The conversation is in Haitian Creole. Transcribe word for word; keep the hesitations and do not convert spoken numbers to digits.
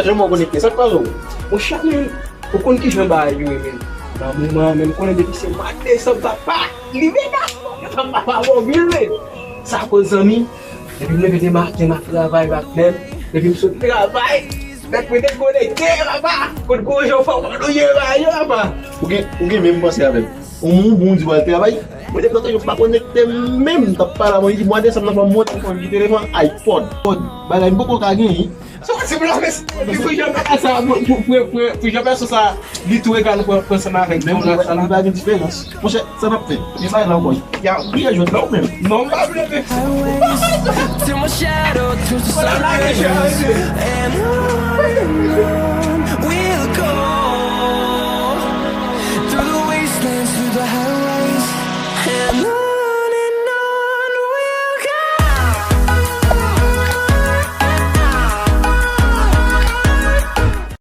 Jan mwen konekte, sa k pase w? Monchè, men, ou konn kijan bagay yo ye, men. Nan moman an, men, m konnen depi se mwa desanm, papa, li menas mwen, papa, pa bon, vil, men. Sa koz zanmi, depi m leve de maten, m ap travay, m ap menm, depi m sot travay, nèg mwen dekonekte, papa, kote gwo jan fò mwen nou ye, ba yo, papa. Ou gen, ou gen menm panse avè m. Ou moun, bon, di w al travay. Mwen te kontan yo pa konekte menm, m t ap pale avè w, li di, mwa desanm nan fò m monte, fò m ki telefòn, iPod. Bagay m poko ka genyen. Soti pou la mesi pou jan bagay sa, pou, pou, pou, pou, pou jan pèsòn sa, li tou egal pou, pou ansanm avèk. Men mwen, li pa gen diferans. Monchè, sa n ap fè? Li pa la ankò. Ya, ou ye jwèt la ou menm? Non, m pa vle men. Till my shadow turns to sun rays. And ooh,